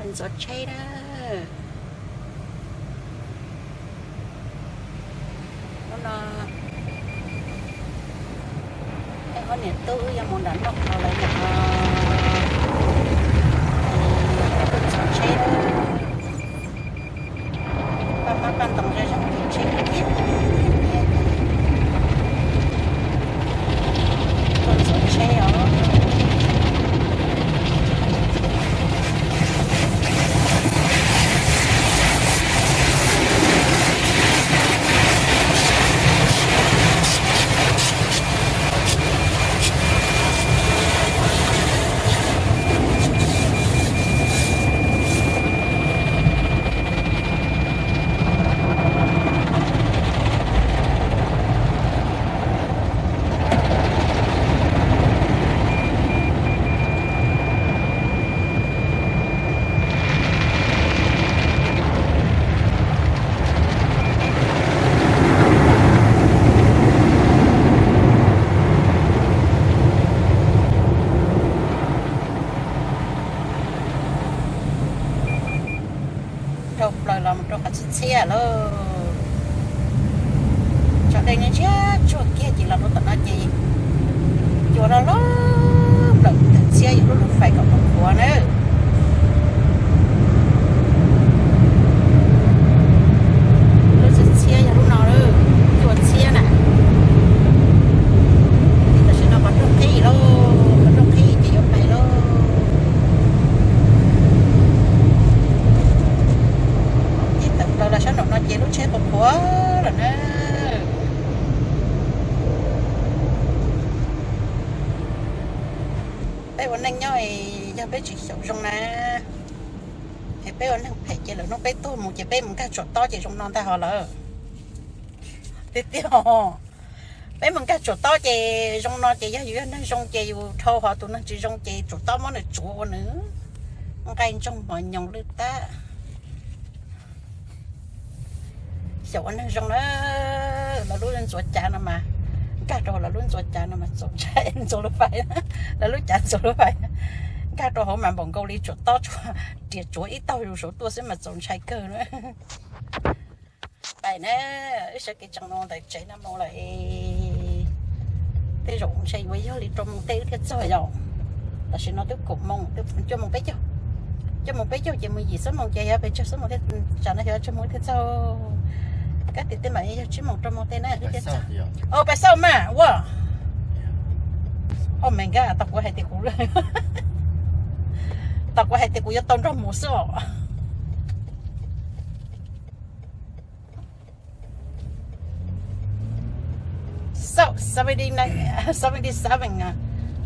Ntxuav tsheb na. Hnub no peb ob niam tub wb yuav mus nram noj qhauv lawm no. Peb tuaj ntxuav tsheb na. Paj hmab paj ntoos zej zog, tsheb thiab. Tuaj ntxuav tsheb os. Dhau plaws los mus rau qhov txhia txhia lauj. Tso dej ntsiag tsuag kiag ces los rau tom no ces cua loj loj nplawm tawm txhiab yog lub lub fais kom qhuav qhuav na. Lub txhiab txhiab yog lub no, cua txhiab na. Ces tam sim no qhov rooj qhib lauj, qhov rooj qhib ces yuav pais lauj. Ces tawm plaws los sab nraum no ces lub tsheb qhuav qhuav lawm na. Peb ua neej nyob yog peb tsis xyaum zoo na, es peb ua neeg phem ces lwm hnub peb tuag mus ces peb mus nkag tsuam tob ces zoo no ntag ho lawm. Tiag tiag, peb mus nkag tsuam tob ces zoo no ces yog yus yog neeg zoo ces yus dhau, ho tus neeg tsis zoo ces tsuam tob muab nws tsuav ua nws nqaij ntsoog mos nyoos lwj tab. Xyaum ua neeg zoo na, lawv lub ntxuav cav no mas nkag rau hauv lawv lub ntxuav cav no mas txaus ntshai, ntxuav lub fais, lawv lub cav ntxuav lub fais nkag rau hauv mas npaum nkaus li tsuam tob tsuav, riam tsuav ib taug zus saud tuaj xwb mas txaus ntshai kawg na. Pais na, wb sawv kev tseem mus ntawm tsev no mus lawm. Tej zaum ntshe yuav yog li rau moos tej wb thiaj txog yom. Tam sim no twb kaum moos, cuaj moos peb caug, cuaj moos peb caug ces mus yim xuab moos ces yog pes tsawg xuab moos thiaj, tsam no xyov tsawg moos thiaj txog. Kab tias tej mam yog tsib moos rau moos tej na wb thiaj txog. Pais xauj mas ua. Oh my god, tau kuv hais tias kuv, tau kuv hais tias kuv yuav tau nrog mus xwb os. Xauj, seventy seven,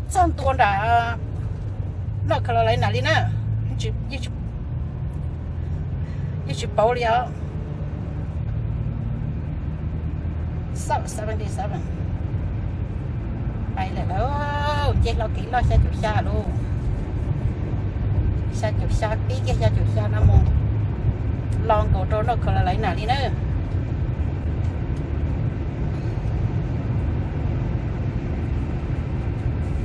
txog ntua nram North Carolina li na. Yeej tsis pauv li os. Xauj, seventy seven. Pais lawm lauj, nce hlo kev loj xya caum xya lauj. Xya caum xya pib kiag xya caum xya no mus los nkaus rau North Carolina li na.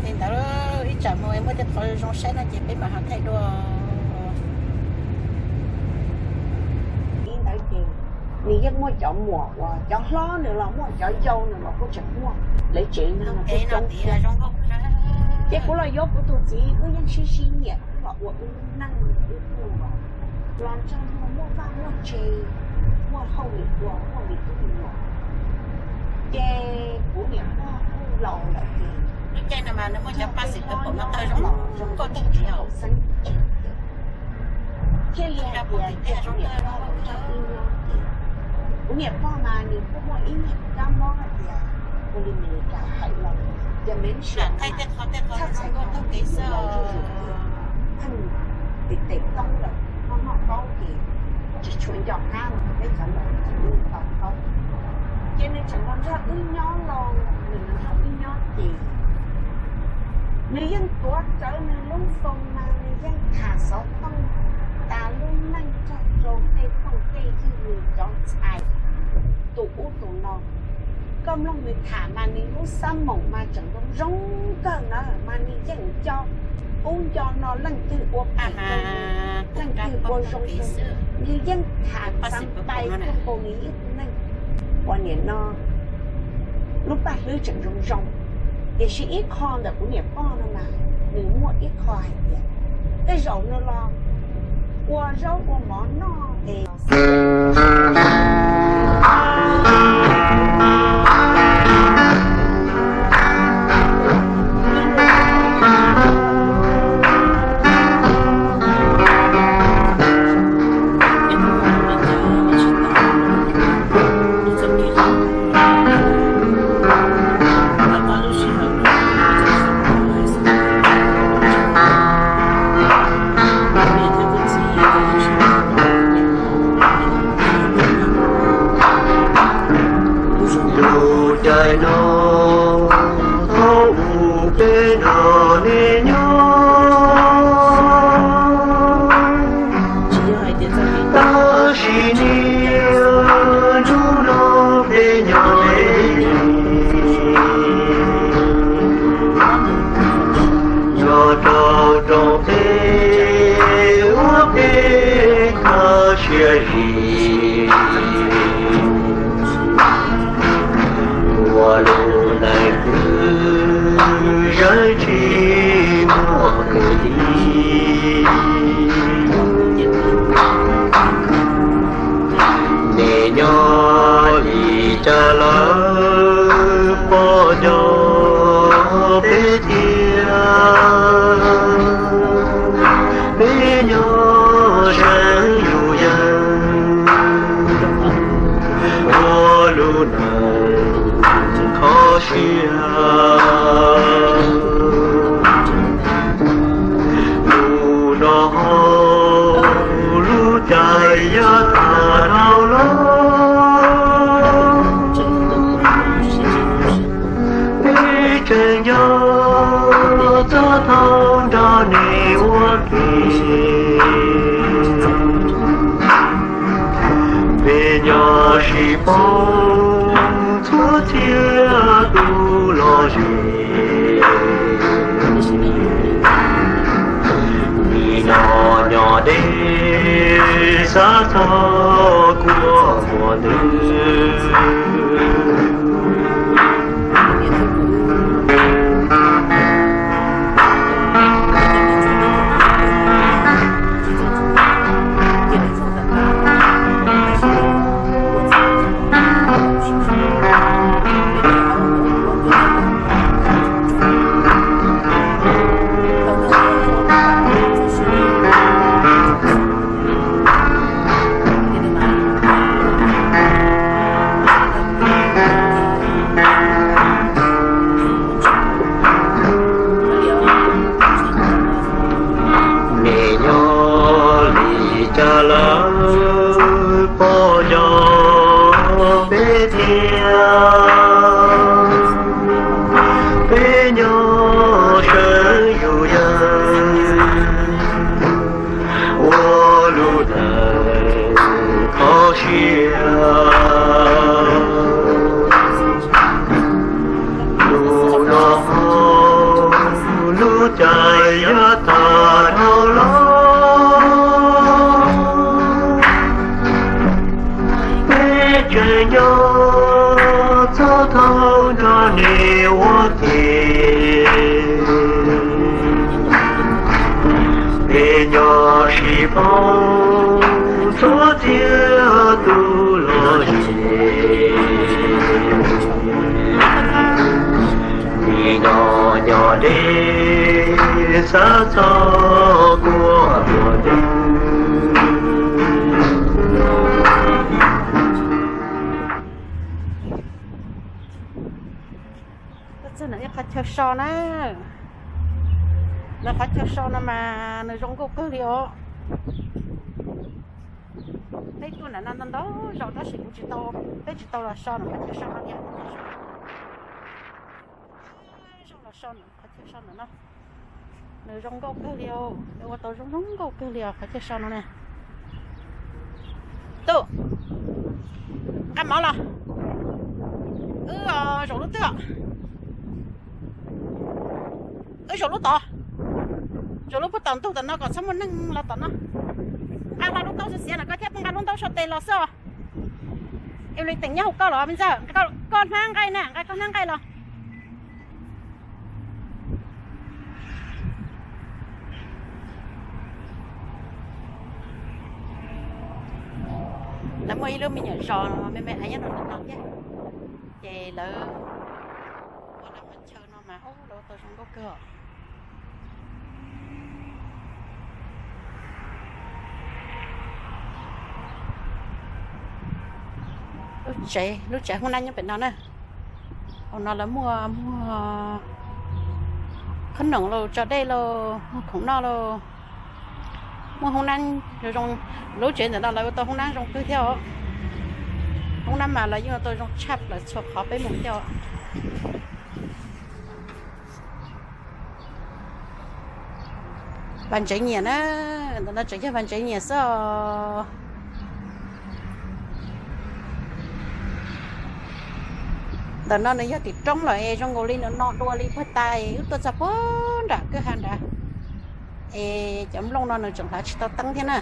Li ntawd ib tsam mus muaj tej qhov zoo saib no ces peb mam ho thaij dua. Ib ntawd ces nws yeej muaj cov muam uas cov hlob nws los muaj, cov yau nws los kuj tseem muaj, lawv tsev neeg no kuj coob thiab. Ces kuv los yuav kuv tus txiv, wb yeej sib sib nyiam, wb los ua wb lub neej, wb kuj los nrog luag muaj vaj muaj tse, muaj hauj lwm ua, muaj li tub li nyuam. Ces kuv niam pog kuj laus lawm ces lub caij no mas nws muaj cov paj xeem kawg pom no tawg zoo nkauj tag nrho. Thiaj li hais tias cia kuv niam pog los nrog wb nyob ces kuv niam pog mas nws kuj muaj ib niag kab mob hais tias ua li Meskas hais los, ces Meskas txhaj txhais tes tau kev xwb, pheej tes tes toob lawm, noj noj taub ces tsis tshua nco qab no, peb cov laus tsis tau taub. Ces nws tseem los nrog wb nyob los, nws los nrog wb nyob ces nws yeej tuav rawv nws lub xoo mas nws yeej tham xov tooj tas lub neej txog rau tej phooj tej ywg, nws cov ntxhais, tus ub tus no. Koj mloog nws tham mas nws lub xab moom mas tseem zoo zoo kawg na, mas nws yeej nco ub nco no, leej twg ua phem rau nws, leej twg Ua zoo, nws yeej tham xav pais tuaj nkaus nws ib tug neeg uas nim no lub paj hlwb tseem zoo zoo, tiam sis ib qho ntawm kuv niam pog no mas nws muaj ib qho hais tias tej zaum nws los ua zaub ua mov noj es Lub caij no thaum ub peb nrog nej nyob, tab sis niaj hnub no peb nyob deb li. Nyob rau rooj teb ua peb kho siab zim, ua lub neej twg zeej tsis muaj kawg li. Nej nyob li cas lawm pom nco peb tiag, peb nyob seev yus yeej ua lub neej kho siab. Hnub no hauv lub caij yav tag dhau los, peb tseem nco txog thaum nrog nej ua ke. Peb nyob sib paub txhua txhia tus los ze, nim no nyob deb xav txog kua muag ntws. Nej nyob li cas lawm pom nco peb tiag, peb nyob seev yus yeej ua lub neej kho siab. Hnub no hauv lub caij yav tag dhau los, peb tseem nco txog thaum nrog nej ua ke. Peb nyob sib paub txhua txhia tus los ze, nim no nyob deb xav txog kua muag ntws. Txog ntawm ib qhov chaw so na, ntawm qhov chaw so no mas nws zoo nkauj kawg li os. Peb tuaj ntawm no ntau ntau zaus tab sis kuv tsis tau, peb tsis tau los so ntawm qhov chaw so no li. Zoo los so ntawm qhov chaw so ntawm no, nws zoo nkauj kawg li os, ua tau zoo zoo nkauj kawg li os qhov chaw so no na. Tub, nqa mov los. Wb zaum lub twg os? Wb zaum lub tod, zaum lub puag tom ntug tom no kom txhob muaj neeg los tom no. Nqa hlo lub ntaub xiav xiav no koj thiaj nqa lub ntaub sau tes los xwb. Ua li teem nyob hauv koj los me ntxawg, koj hnab nqaij na, nqa koj hnab nqaij los. Lawv muaj ib lub me nyuam zos me me nyob no thiab, ces lawv ua lawv qhov chaw no mas lawv ua tau zoo nkauj kawg. Lub tsev, lub tsev hoob nab nyob pem no na. Hauv no lawv muaj, muaj khob noom los, tso dej los, muaj khoom noj los, muaj hoob nab zoo. Lub tsev ntawm no lawv ua tau hoob nab zoo kawg thiab os. Hoob nab mas lawv yeej ua tau zoo tshaj plaws txhua qhov peb mus thiab os. Vas ntsev nyiam na, ntawm no tseem yog vas ntsev nyiam xwb os. Ntawm no nws yog tim roob lawm es zoo nkaus li nws no dua li puag ta, wb tuaj txog puag nram kwj ha nrad, es cov nplooj no nws tseem hlav tsis tau teeb thiab na.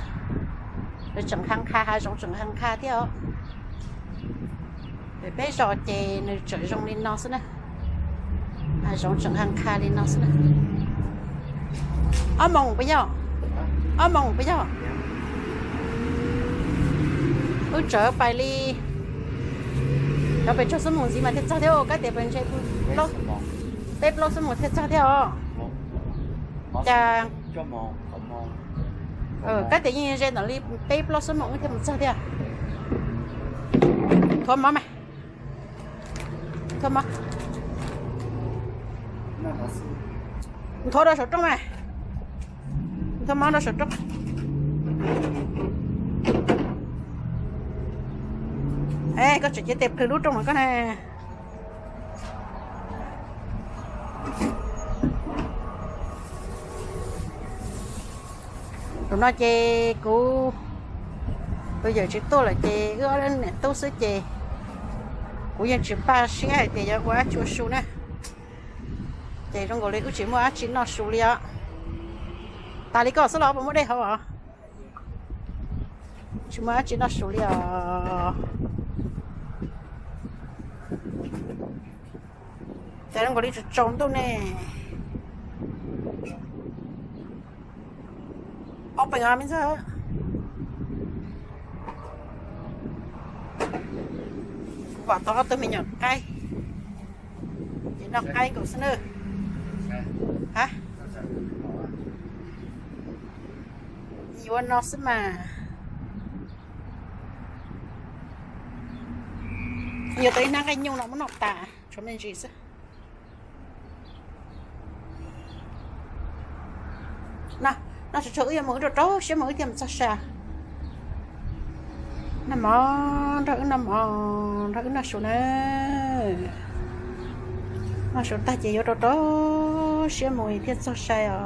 Nws tseem ha nqha, hav zoov tseem ha nqha thiab os. Peb zos ces nws tseem zoo li no xwb na. Hav zoov tseem ha nqha li no xwb na. Ob moos puas yog? Ob moos puas yog? Wb tseem pais li cov pes tsawg xuab moos ntxiv mas thiaj txog thiab, kab tias pes ntshe peb plaub xuab moos thiaj txog thiab os. Cas kab tias yeej ze ntawm li peb plaub xuab moos wb thiaj mus txog thiab. Thuav mov mas, thuav mov, thuav rau saum rooj mas, thuav mov rau saum rooj. Es koj tseem cia tes plhws lub rooj mas koj na. Tus no ces kuv, tus yawm tsis tuaj lawm ces wb ob niam tub xwb ces kuv yeej tsis npaj siab hais tias yuav ua dab tsi ua su na. Ces zoo nkaus li wb tsis muaj dab tsi noj su li os. Tas li koj xwb los puas muaj dej haus os? Tsis muaj dab tsi noj su li os. Ces zoo nkaus li tsaus tsaus ntuj ne. Ob peb os me ntxawg. Kuv pom tau ob tug me nyuam qaib, ces noj qaib nkaus xwb na. Ha, yuav no xwb mas. Yuav tau ib hnab nqaij nyuj no muab noj tas tshuav me ntsis xwb. Noj tsaug tsaug wb yuav mus, wb rau rau siab mus wb thiaj mus txog sa. Noj mov nrog wb, noj mov nrog wb noj su na. Noj su tag ces yuav rau rau siab mus thiaj txog sai os.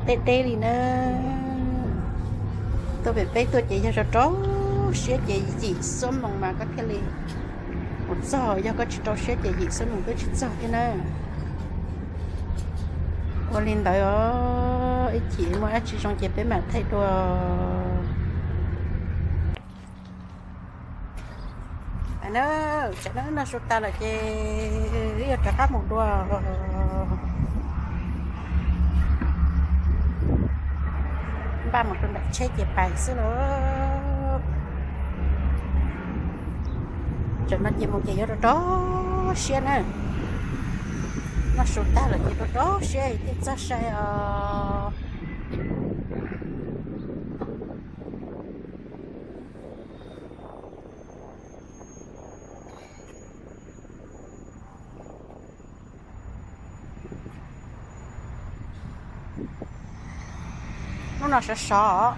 Deb deb li na. Tuaj pem peb tuaj ces yog rau rau siab ces yim xuab moos mas koj thiaj li mus txog, yog koj tsis rau siab ces yim xuab moos twb tsis txog thiab na. Ua li ntawd os, ib chim muaj dab tsi zoo ces peb mam thaij dua. Tsam no noj su tas lawm ces wb yuav rov qab mus dua. Npaj mus rau nram tsheb ces pais xwb lauj. Tsam no ces mus ces yuav rau rau siab na. Noj su tag lawm ces rau rau siab thiaj txog sai os. Hnub no sov sov,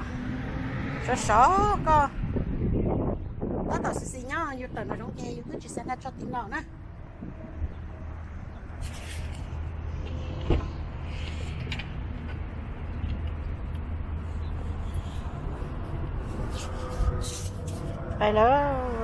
sov sov koj tab tom xis xis nyob, yus tawm nram zoov ces yus twb tsis xav nqa tso tiv no na. Pais lawm.